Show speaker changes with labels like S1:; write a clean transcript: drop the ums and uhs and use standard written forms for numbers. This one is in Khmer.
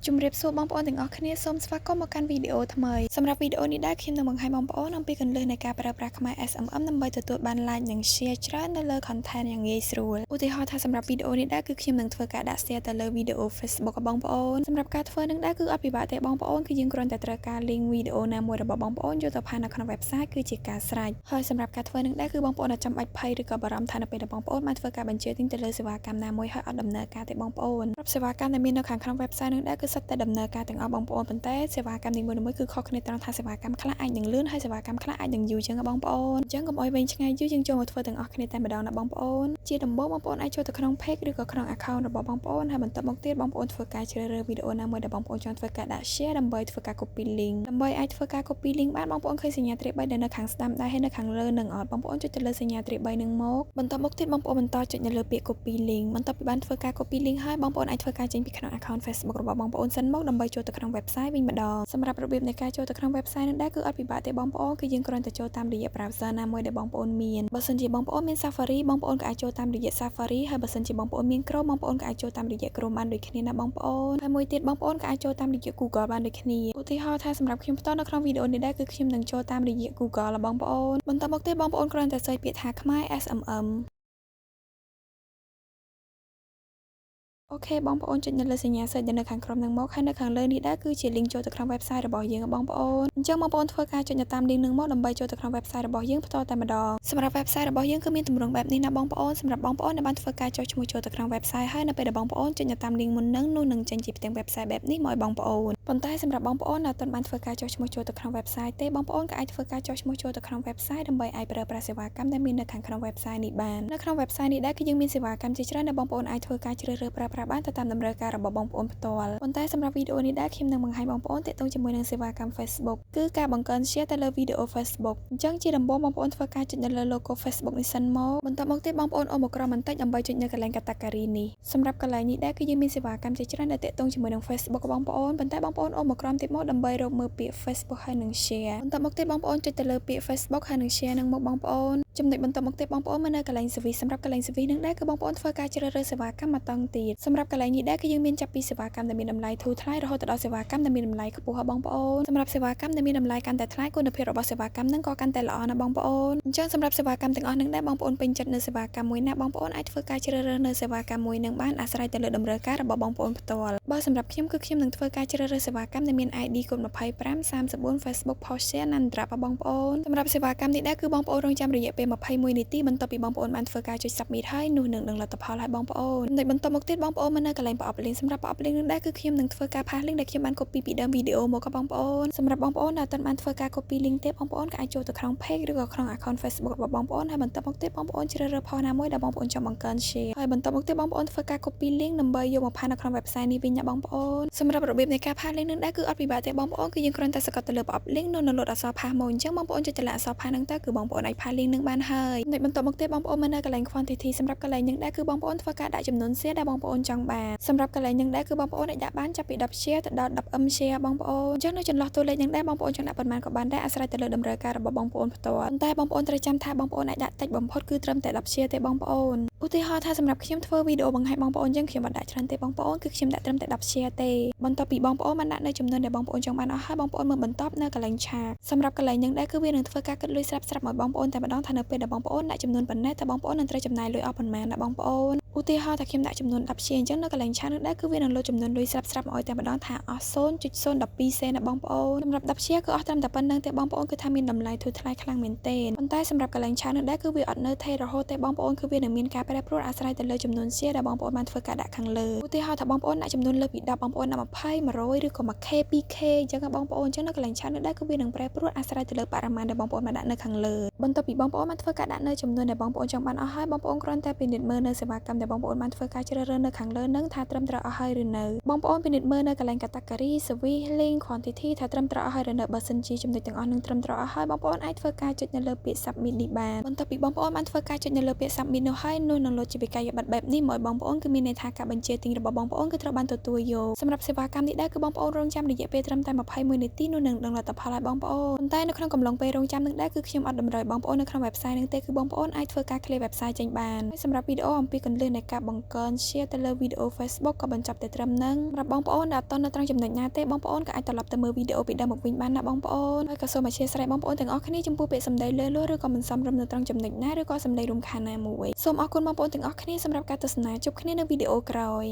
S1: ជំរាបសួរបងប្អូនទាំងអស់គ្នាសូមស្វាគមន៍មកកាន់វីដេអូថ្មីសម្រាប់វីដេអូនេះដែរខ្ញុំនឹងបង្ហាញបងប្អូនអំពីគន្លឹះនៃការប្រើប្រាស់ខ្មែរ SMM ដើម្បីទទួលបាន like និង share ច្រើននៅលើ content យ៉ាងងាយស្រួលឧទាហរណ៍ថាសម្រាប់វីដេអូនេះដែរគឺខ្ញុំនឹងធ្វើការដាក់ share ទៅលើវីដេអូ Facebook របស់បងប្អូនសម្រាប់ការធ្វើនឹងដែរគឺអត់ពិបាកទេបងប្អូនគឺយើងគ្រាន់តែត្រូវការ link វីដេអូណាមួយរបស់បងប្អូនយកទៅផាសនៅក្នុង website គឺជាការស្រេចហើយសម្រាប់ការធ្វើនឹងដែរគឺបងប្អូនអត់ចាំបាច់ភ័យឬក៏បារម្ភថានៅពេលដែលបងប្អូនបានធ្វើការបញ្ជាទិញទៅលើសេវាកម្មណាមួយហើយអត់ដំណើរការទេបងប្អូនរាប់សេវាកម្មដែលមាននៅខាងក្នុង website នឹងដែរគឺសុទ្ធតែដំណើរការទាំងអស់បងប្អូនប៉ុន្តែសេវាកម្មនីមួយៗគឺខុសគ្នាត្រង់ថាសេវាកម្មខ្លះអាចនឹងលឿនហើយសេវាកម្មខ្លះអាចនឹងយូរជាងបងប្អូនអញ្ចឹងកុំអោយវែងឆ្ងាយយូរយើងចូលមកធ្វើទាំងអស់គ្នាតែម្ដងណាបងប្អូនជាដំបូងបងប្អូនអាចចូលទៅក្នុង page ឬក៏ក្នុង account របស់បងប្អូនហើយបន្ទាប់មកទៀតបងប្អូនធ្វើការជ្រើសរើសវីដេអូណាមួយដែលបងប្អូនចង់ធ្វើការដាក់ share ដើម្បីធ្វើការ copy link ដើម្បីអាចធ្វើការ copy link បានបងប្អូនឃើញសញ្ញាត្រី3ដែលនៅខាងស្ដាំដៃហើយនៅខាងលើនឹងអត់បងប្អូនចុចទៅលើសញ្ញាត្រី3នឹងមកបន្ទាប់មកទៀតបងប្អូនបន្តចុចនៅលើពាក្យ copy link បន្ទាប់ពីបានធ្វើការ copy link ហើយបងប្អូនអាចធ្វើការចេញពីក្នុង account Facebook របស់បងប្អូនសិនមកដើម្បីចូលទៅក្នុង website វិញម្ដងសម្រាប់របៀបនៃការចូលទៅក្នុង website នឹងដែរគឺអត់ពិបាកទេបងប្អូនគឺយើងគ្រាន់តែចូលតាមរយៈ browser ណាមួយដែលបងប្អូនមានបើសិនជាបងប្អូនមាន Safari បងប្អូនក៏អាចចូលតាមរយៈ Safari ហើយបើសិនជាបងប្អូនមាន Chrome បងប្អូនក៏អាចចូលតាមរយៈ Chrome បានដូចគ្នាណាបងប្អូនហើយមួយទៀតបងប្អូនក៏អាចចូលតាមរយៈ Google បានដូចគ្នាឧទាហរណ៍ថាសម្រាប់ខ្ញុំផ្ទាល់នៅក្នុងវីដេអូនេះដែរគឺខ្ញុំនឹងចូលតាមរយៈ Google របស់បងប្អូនបន្តមកទៀតបងប្អូនគ្រាន់តែ search ពាក្យថាខ្មែរ SMM OK បងប្អូនចុចនៅលើសញ្ញា search នៅខាងក្រោមនឹងមកហើយនៅខាងលើនេះដែរគឺជា link ចូលទៅក្នុង website របស់យើងបងប្អូនអញ្ចឹងបងប្អូនធ្វើការចុចនៅតាម link នឹងមកដើម្បីចូលទៅក្នុង website របស់យើងផ្ទាល់តែម្ដងសម្រាប់ website របស់យើងគឺមានទម្រង់បែបនេះណាបងប្អូនសម្រាប់បងប្អូនដែលបានធ្វើការចុះឈ្មោះចូលទៅក្នុង website ហើយនៅពេលដែលបងប្អូនចុចនៅតាម link មុននឹងនោះនឹងចេញជាផ្ទាំង website បែបនេះមកឲ្យបងប្អូនប៉ុន្តែសម្រាប់បងប្អូនដែលអត់ទាន់បានធ្វើការចុះឈ្មោះចូលទៅក្នុង website ទេបងប្អូនក៏អាចធ្វើការចុះឈ្មោះចូលទៅក្នុង website ដើម្បីអាចប្រើប្រាស់សេវាកម្មដែលមាននៅខាងក្នុង website នេះបាននៅក្នុង website នេះដែរគឺយើងមានសេវាកម្មជាច្រើនដែលបងប្អូនអាចធ្វើការជ្រើសរើសប្រើប្រាស់បានទៅតាមតម្រូវការរបស់បងប្អូនផ្ទាល់ប៉ុន្តែសម្រាប់វីដេអូនេះដែរខ្ញុំនឹងបង្ហាញបងប្អូនទាក់ទងជាមួយនឹងសេវាកម្ម Facebook គឺការបង្កើន share ទៅលើវីដេអូ Facebook អញ្ចឹងជាដំបូងបងប្អូនធ្វើការចុចនៅលើ logo Facebook នេះសិនមកបន្ទាប់មកទៀតបងប្អូនអូសមកក្រោមបន្តិចដើម្បីចុចនៅកន្លែង category នេះសម្រាប់កន្លែងនេះដែរគឺយើងមានសេវាកម្មជាច្រើនដែលទាក់ទងជាមួយនឹង Facebook បងប្អូនប៉ុន្តែបងប្អូនអូសមកក្រោមទៀតមកដើម្បីរកមើលពាក្យ Facebook ហើយនិង share បន្ទាប់មកទៀតបងប្អូនចុចទៅលើពាក្យ Facebook ហើយនិង share នឹងមកបងប្អូនចំណុចបន្ទាប់មកទៀតបងប្អូនមកនៅកន្លែង service សម្រាប់កន្លែង service នឹងដែរគឺបងប្អូនធ្វើការជ្រើសរើសសេវាកម្មមកតង់ទៀតសម្រាប់កន្លែងនេះដែរគឺយើងមានចាប់ពីសេវាកម្មដែលមានតម្លៃធូរថ្លៃរហូតដល់សេវាកម្មដែលមានតម្លៃខ្ពស់ហ៎បងប្អូនសម្រាប់សេវាកម្មដែលមានតម្លៃកាន់តែថ្លៃគុណភាពរបស់សេវាកម្មនឹងក៏កាន់តែល្អណាស់បងប្អូនអញ្ចឹងសម្រាប់សេវាកម្មទាំងអស់នឹងដែរបងប្អូនពេញចិត្តនៅសេវាកម្មមួយណាបងប្អូនអាចធ្វើការជ្រើសរើសនៅសេវាកម្មមួយនឹងបានអាស្រ័យទៅលើតម្រូវការរបស់បងប្អូនផ្ទាល់បើសម្រាប់ខ្ញុំគឺខ្ញុំនឹងធ្វើការជ្រើសរើសសេវាកម្មដែលមាន ID កូដ25 34 Facebook Post Share និង Drop បងប្អូនសម្រាប់សេវាកម្មនេះដែរគឺបងប្អូនរងចាំរយៈពេល21នាទីបន្ទាប់ពីបងប្អូនបានធ្វើការចុច Submit ហើយនោះនឹងដឹងលទ្ធផលហើយបងប្អូនចំណុចបន្ទាប់មកទៀតបងប្អូនមកនៅកន្លែងប្រអប់ link សម្រាប់ប្រអប់ link នឹងដែរគឺខ្ញុំនឹងធ្វើការ paste link ដែលខ្ញុំបាន copy ពីដើមវីដេអូមកក៏បងប្អូនសម្រាប់បងប្អូនដែលអត់ទាន់បានធ្វើការ copy link ទេបងប្អូនក៏អាចចូលទៅក្នុង page ឬក៏ក្នុង account Facebook របស់បងប្អូនហើយបន្ទាប់មកទៀតបងប្អូនជ្រើសរើស post ណាមួយដែលបងប្អូនចង់បង្កើន share ហើយបន្ទាប់មកទៀតបងប្អូនធ្វើការ copy link ដើម្បីយកមក paste នៅក្នុង website នេះវិញណាបងប្អូនសម្រាប់របៀបនៃការ paste link នឹងដែរគឺអត់ពិបាកទេបងប្អូនគឺយើងគ្រាន់តែសង្កត់ទៅលើប្រអប់ link នៅលោតអក្សរ paste មកអញ្ចឹងបងប្អូនចុចទៅលើអក្សរ paste ហ្នឹងទៅគឺបងប្អូនអាច paste link នឹងបានហើយចំណុចបន្ទាប់មកទៀតបងប្អូនមកនៅកន្លែង quantity សម្រាប់កន្លែងនឹងដែរគឺបងប្អូនធ្វើការដាក់ចំនួន share ដែលបងប្អូនចង់បានសម្រាប់កន្លែងនឹងដែរគឺបងប្អូនអាចដាក់បានចាប់ពី10 share ទៅដល់ 10M share បងប្អូនអញ្ចឹងនៅចន្លោះតួលេខនឹងដែរបងប្អូនចង់ដាក់ប៉ុន្មានក៏បានដែរអាស្រ័យទៅលើតម្រូវការរបស់បងប្អូនផ្ទាល់ប៉ុន្តែបងប្អូនត្រូវចាំថាបងប្អូនអាចដាក់តិចបំផុតគឺត្រឹមតែ10 share ទេបងប្អូនឧទាហរណ៍ថាសម្រាប់ខ្ញុំធ្វើវីដេអូបង្ហាញបងប្អូនអញ្ចឹងខ្ញុំអត់ដាក់ច្រើនទេបងប្អូនគឺខ្ញុំដាក់ត្រឹមតែ10 share ទេបន្ទាប់ពីបងប្អូនបានដាក់នៅចំនួនដែលបងប្អូនចង់បានអស់ហើយបងប្អូនមើលបន្តនៅកន្លែង charge សម្រាប់កន្លែងនឹងដែរគឺវានឹងធ្វើការគិតលុយស្រាប់ស្រាប់ឲ្យបងប្អូនតែម្ដងថានៅពេលដែលបងប្អូនដាក់ចំនួនប៉ុណ្ណេះតើបងប្អូននឹងត្រូវចំណាយលុយអស់ប៉ុន្មានណាបងប្អូនឧទាហរណ៍ថាខ្ញុំដាក់ចំនួន10 share អញ្ចឹងនៅកន្លែង charge នឹងដែរគឺវានឹងលោតចំនួនលុយស្រាប់ស្រាប់មកឲ្យតែម្ដងថាអស់0.012សេនណាបងប្អូនសម្រាប់10 share គឺអស់ត្រឹមតែប៉ុណ្្នឹងទេបងប្អូនគឺថាមានតម្លៃធូរថ្លៃខ្លាំងមែនទែនប៉ុន្តែសម្រាប់កន្លែង charge នឹងដែរគឺវាអត់នៅថេររហូតទេបងប្អូនគឺវានឹងមានការប្រែប្រួលអាស្រ័យទៅលើចំនួន share ដែលបងប្អូនបានធ្វើការដាក់ខាងលើឧទាហរណ៍ថាបងប្អូនដាក់ចំនួនលើសពី10បងប្អូនដាក់20 100ឬក៏ 1K 2K អញ្ចឹងបងប្អូនអញ្ចឹងនៅកន្លែង charge នឹងដែរគឺវានឹងប្រែប្រួលអាស្រ័យទៅលើបរិមាណដែលបងប្អូនបានដាក់នៅខាងលើបន្ទាប់ពីបងប្អូនបានធ្វើការដាក់នៅចំនួនដែលបងប្អូនចង់បានអស់ហើយបងប្អូនគ្រាន់តែពិនិត្យមើលនៅសេវាកម្មដែលបងប្អូនបានធ្វើការជ្រើសរើសនៅខាងលើនឹងថាត្រឹមត្រូវអស់ហើយឬនៅបងប្អូនពិនិត្យមើលនៅកន្លែង category service link quantity ថាត្រឹមត្រូវអស់ហើយឬនៅបើសិនជាចំណុចទាំងអស់នឹងត្រឹមត្រូវអស់ហើយបងប្អូនអាចធ្វើការចុចនៅលើពាក្យ submit នេះបានបន្ទាប់ពីបងប្អូនបានធ្វើការចុចនៅលើពាក្យ submit នោះហើយនោះនឹងលោតជាវិក័យប័ត្របែបនេះមកឲ្យបងប្អូនគឺមានន័យថាការបញ្ជាទិញរបស់បងប្អូនគឺត្រូវបានទទួលយកសម្រាប់សេវាកម្មនេះដែរគឺបងប្អូនរងចាំរយៈពេលត្រឹមតែ21នាទីនោះនឹងដឹងលទ្ធផលឲ្យបងប្អូនប៉ុន្តែនៅក្នុងកំឡុងពេលរងចាំនឹងដែរគឺខ្ញុំអត់តម្រូវបងប្អូននៅក្នុង website នឹងទេគឺបងប្អូនអាចធ្វើការ clear website ចេញបានហើយសម្រាប់វីដេអូអំពីគន្លឹះ យើងនៃការបង្កើន share ទៅលើវីដេអូ Facebook ក៏បញ្ចប់តែត្រឹមហ្នឹងសម្រាប់បងប្អូនដែលអត់ទាន់នៅត្រង់ចំណុចណាទេបងប្អូនក៏អាចត្រឡប់ទៅមើលវីដេអូពីដើមមកវិញបានណាបងប្អូនហើយក៏សូមអធ្យាស្រ័យបងប្អូនទាំងអស់គ្នាចំពោះពាក្យសម្ដីលើសលួសឬក៏មិនសមរម្យនៅត្រង់ចំណុចណាឬក៏សម្ដីរំខានណាមួយសូមអរគុណបងប្អូនទាំងអស់គ្នាសម្រាប់ការទស្សនាជួបគ្នានៅវីដេអូក្រោយ។